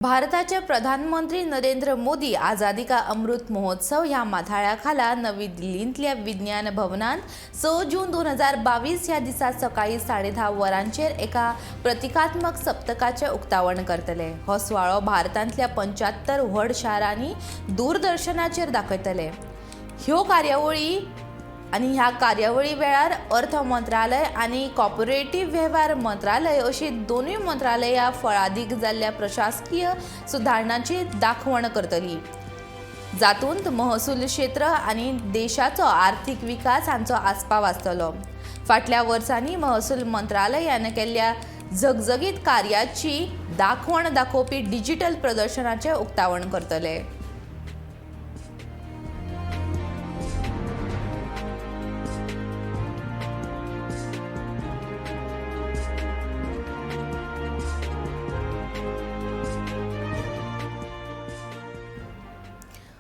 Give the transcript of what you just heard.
भारताचे प्रधानमंत्री नरेंद्र मोदी आझादी का अमृत महोत्सव ह्या माथाळ्या खाला नवी दिल्लींतल्या विज्ञान भवनांत 6 जून 2022 ह्या दिसा सकाळी 10:30 वरांचेर एका प्रतिकात्मक सप्तकाचें उक्तावण करतले. हो सुवाळो भारतांतल्या 75 व्हड शारांनी दूरदर्शनाचेर दाखयतले. ह्यो कार्यावळी आनी ह्या कार्यावळी वेळार अर्थ मंत्रालय आनी कॉर्पोरेटीव वेव्हार मंत्रालय अशी दोनूय मंत्रालयां फळादीक जाल्ल्या प्रशासकीय सुदारणांची दाखवण करतली, जातूंत महसूल क्षेत्र आनी देशाचो आर्थीक विकास हांचो आस्पाव आसतलो. फाटल्या वर्सांनी महसूल मंत्रालयान केल्ल्या झगझगीत कार्याची दाखवण दाखोवपी डिजिटल प्रदर्शनाचें उक्तावण करतले.